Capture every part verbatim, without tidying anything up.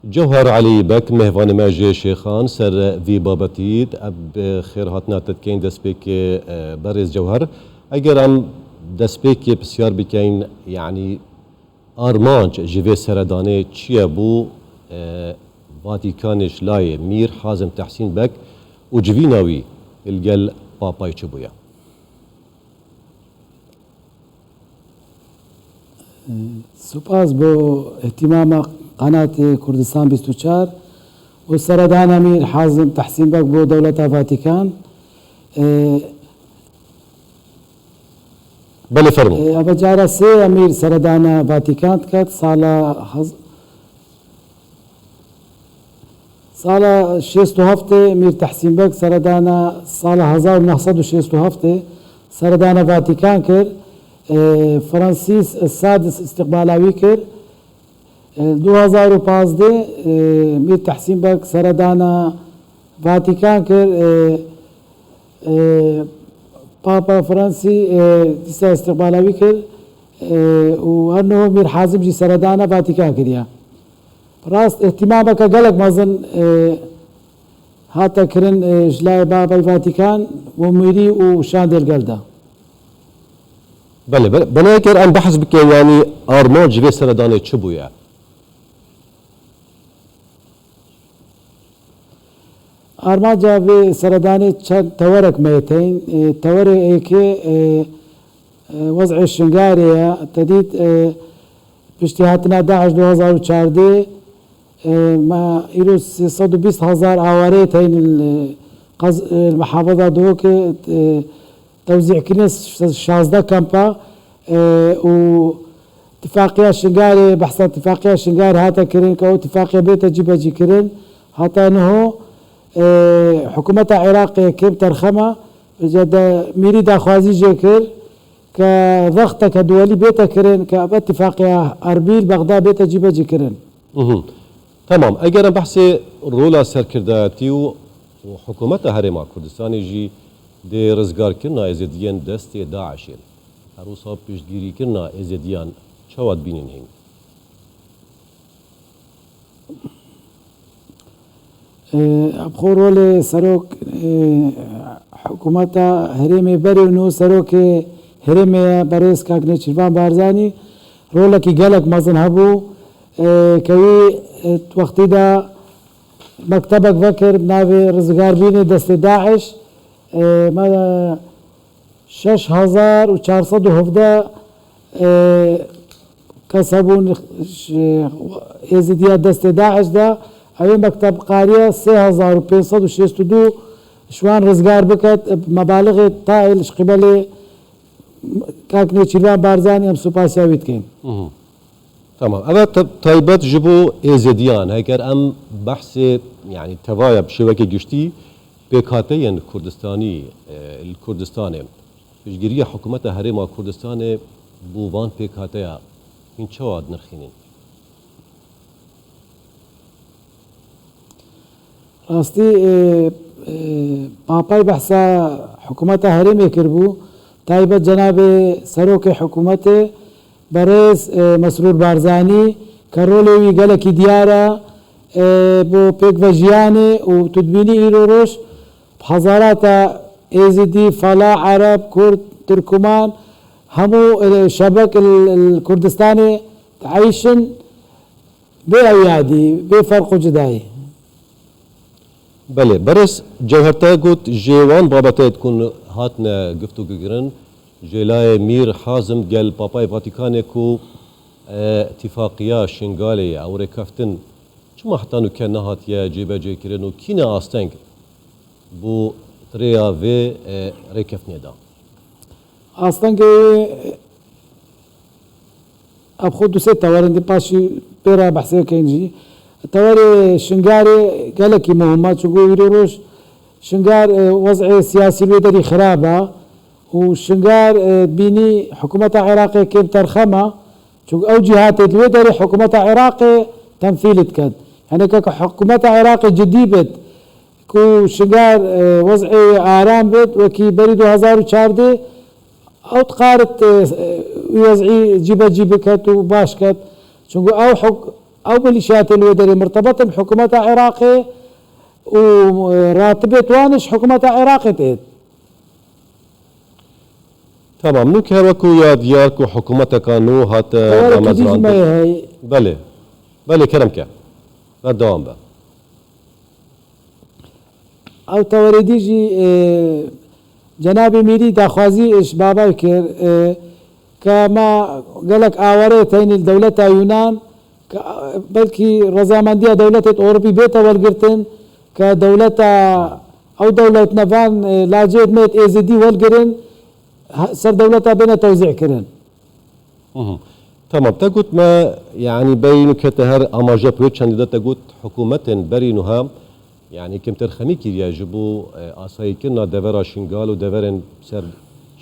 Cewher Elî Bek, mêvanê me ji Şêxan, ser vî babetî. Em bi xêrhatina te dikeyin destpêkê, e, berêz Cewher. Eger em destpêkê pisyar bikeyin, yanî armanc ji vê seredanê çi ye bû, e, Vatîkanê ji layê Mîr Hazim Tehsîn Bek û civîna wî li gel Papayê çi bûye? Spas bo îhtîmama qenatê Kurdistan bîst û çar û seredana Mîr Hazim Tehsîn Bek bo dewleta Vatîkan. Belê, fermo. Eva cara sê ye Mîr seredana Vatîkan diket, sala hez- Sala şêst û heftê Mîr Tehsîn Beg seredana, sala hezar û neh sed û şêst û heftê seredana Vatîkan kir. E, Francis Sadis îstiqbala wî kir. E, du hezar û pazdeh, e, Mîr Tehsîn Beg seredana Vatîkan kir. E, e, Papa Fransî, e, dîsa îstiqbala wî kir. E, û her niho Mîr Hazim jî seredana Vatîkan kiriye. Rast, îhtîmameke gelek mezin, e, hate kirin, e, ji layê Babay Vatîkan û Mîrî û şandê li gel de. Belê, belê. Bana eger em behs bikin, yanî armanc ji vê seredanê çi bûye? Armanca vê seredanê çend tewerek me yê teyn. E, tewerê êkê, e, e, wez'ê Şingarê ye. Te dît, e, piştî hatina DAIŞ du hezar û çardeh, e, me îro sê sed û bîst hezar awareyê teyn li qez-, e, li Mehafeza Duhokê, e, tewzî'kirinê şazdeh kampa, e, û tifaqiya Şingarê, behsa tifaqiya Şingarê hate kirin, ke ew tifaqiya bête cîbecîkirin. Hata niho, e, hikûmeta Iraqê kêm terxema, de Mîrî daxwazî jê kir, ke vexteke duwelî bête kirin, ke ev tifaqiya Erbîl, Bexda bête cîbecîkirin. Mhm. Tamam, eger em behsê rola serkirdayetî û, û hikûmeta Herêma Kurdistanê jî dê rizgarkirina Êzidiyên destê DAIŞê, her wisa piştgirîkirina Êzidiyan çawa dibînin hîn? Ev xwe rolê serok, e, hikûmeta herêmê berê û nû serokê herêmê ye, berêz kak Nêçîrvan Barzanî rolekî gelek mezin hebû, e, ke wî, e, wextî de mektebek vekir bi navê Rizgarbînê destê DAIŞ, e, me şeş hezar û çar sed û hevdeh, e, kes hebûn, ş-, Êzidiya destê DAIŞ de, ew ê mekteb qariye sê hezar û pênc sed û şêst û du ji wan rizgar biket, mebalixê tayê li ji qibelê kak Nêçîrvan Barzanî em supasiya wî dikin. Mhm. Tamam. Ev e te-, taybet ji bo Êzediyan. Heger em behsê, yanî tevaya bi şêwekê giştî pêkhateyên Kurdistanî, e, li Kurdistanê, piştgiriya hikûmeta Herêma Kurdistanê bo van pêkhateya hîn çawa dinirxînin? Rastî, e, e, Papay behsa hikûmeta herêmê kiribû, taybet cenabê serokê hikûmetê, berêz, e, Mesrûr Barzanî, ke rolê wî gelekî diyar e, e, bo pêkvejiyanê û tu dibînî îro roj bi hezarata Êzidî, Fala, Ereb, Kurd, Tirkuman, hemû, e, şebek li, li Kurdistanê dieyşin. Bê ew yadî, bê ferq û cudayî. Belê, berêz Cewher te got, ji wan babetê ku hatine guftûgûkirin, ji layê Mîr Hazim gel Papayê Vatîkanê ku, e, tifaqiya Şingalê ye, ew rêkeftin çima heta nûke nehatiye cêbecêkirin û kî ne asteng bo rêya vê, e, rêkeftinê da? Astengê Ev xwe du sê tewer in, di paşî pê re behsê keyin jî. Tewerê Şingarê gelekî muhim e, çunku îro roj Şingar, e, wez'ê siyasî li wê derî xirab e û Şingar, e, bînî hikûmeta Iraqê kêm terxem e, çunku ew cîhatê di wê derê hikûmeta Iraqê temsîl diket. Yanî ke hikûmeta Iraqê cidî bit, ku Şingar, e, wez'ê wê aram bit, wekî berî du hezar û çardeh, ew dikarit, e, wî wez'î cîbecî biket û baş ket. Çunku ew huk-, Ew milîşyatên wê derê mirtebet in bi hikûmeta Iraqê û, e, ratibê wan ji hikûmeta Iraqê têt. Tamam, nû ke her wekû ya diyar ku hikûmeteka nû hate damezrandin. Belê. Belê, kerem ke. Berdewam be. Ew tewerê dî jî, e, Cenabê Mîrî daxwazî ji Babay kir, e, ke me gelek awareyê teyne li dewleta Yûnan, ke, e, belkî rezamendiya dewletê Ewropî bête welgirtin, ke dewleta, ew dewlet nevan, e, lacêt mêt Êzidî welgirin, he-, ser dewleta bêne tewzî kirin. Mhm. Tamam, te got me, yanî berî nû kete her amaje pê çendî de te got hikûmetên berî nûha, yanî kêmtir xemî kiriye ji bo, e, asayîkirina devera Şingal û deverên ser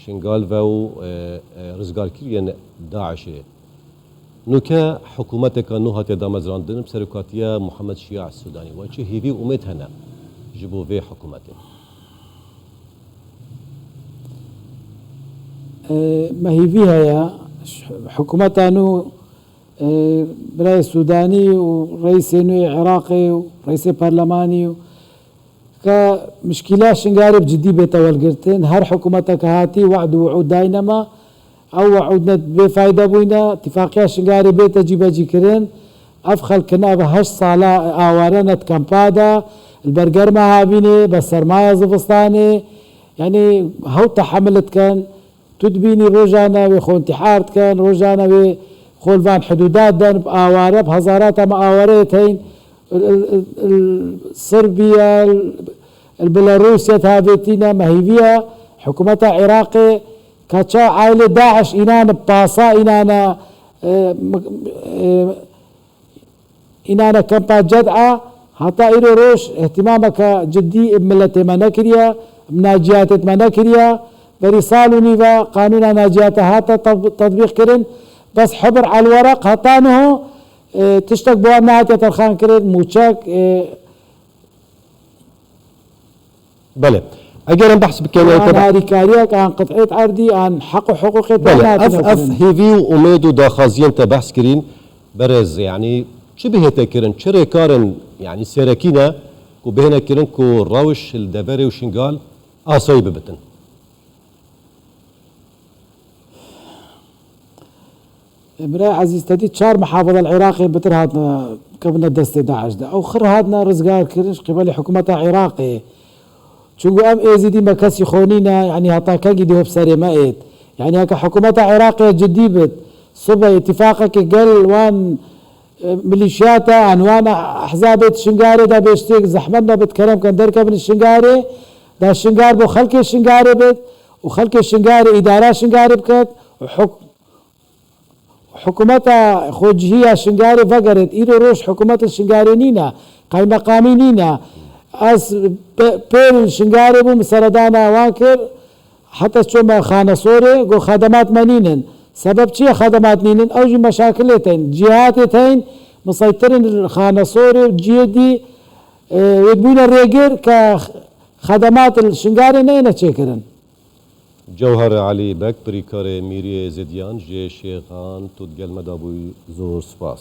Şingal ve û, e, e, rizgarkiriyên DAIŞê. Nûke hikûmeteka nû hatiye damezrandin bi serokatiya Muhammed Şia Sudanî. We çi hêvî û umêd hene ji bo vê hikûmetê? E, me hîvî heye, ş-, hikûmeta nû, e, birayê Sûdanî û reîsê nû yê Iraqê û reîsê perlemanî û ke mişkîla Şingarê bi cidî bête welgirtin. Her hikûmeteke hatî we'd û wi'ûd dayne me. Ew we'ûd ne bêfayde bûyne. Tifaqîya Şingarê bête cîbecîkirin. Ev xelk hene, ev heşt sala aware ne di kempa de, li ber germa havînê, be sermaya zivistanê, yanî hew tehemil dikin. Tu dibînî rojane wê xwe întîhar dikin, rojane wê xwe li van hidûda didin, bi aware, bi hezarata me aware yê teyn, li, li, li, li Sirbiye, li, li Belarusya tavêtîne, me hîviye hikûmeta Iraqê, ka ça ailê DAIŞ înan bi pasa înan e, e, Înan e kempa Ced'a, heta îro roj îhtîmameke cidî bi miletê me nekiriye, bi naciyatêt me nekiriye. Berî sal û nîve qanûna naciyate hate tab-, tetbîq kirin. Bes hibir elwereq heta niho, e, tiştek bi wan nehatiye terxan kirin, mûçek, e, Belê. Eger em behs bikin, an te be- harîkariyek, an qit'êt erdî, an heq û hiqûqê te Belê, ev, hatine ev kirin. Hêvî û umêd û daxwaziyên te behs kirîn, berêz, yanî çi bihête kirin, çi rêkarin, yanî serekî ne ku bihêne kirin ku rewş li deverê û Şingal asayî bibitin? Birayê ezîz, te dî çar mihafaza li Iraqê bitir hatine, kevine destê DAIŞ de. Ew xir hatine rizgar kirin ji qîbelê hikûmeta Iraqê. Çunku em Êzîdî me kesî xwe nîne, yanî heta kengî dê bi serê me êt. Yanî heke hikûmeta Iraqê cidî bit, sibe îtîfaqekê gel wan, e, milîşiyata, an wan ehzabê di Şingarê de bêştêk zehmet nebit, kerem ken derkevin Şingarê, da Şingar bo xelkê Şingarê bit û xelkê Şingarê îdara Şingarê biket û huk-, Hikûmeta xwecihî ya Şingarê vegerêt. Îro roj hikûmet li Şingarê nîne, qeymeqamî nîne. Ez pe-, pêl li Şingarê bûm, seredana wan kir, heta çûme Xanesorê, got xedemat me nînin. Sebeb çi ye xedemat nînin? Ew jî meşakilê tên, cîhatê tên, miseytirin li Xanesorê û cihê dî, e, wê dibûne rêgir ke xedemat li Şingarê neyne çêkirin. Cewher Elî Beg, birîkarê Mîriyê Zêdiyan, ji Şêxan, tu digel me de bûyî, zor spas.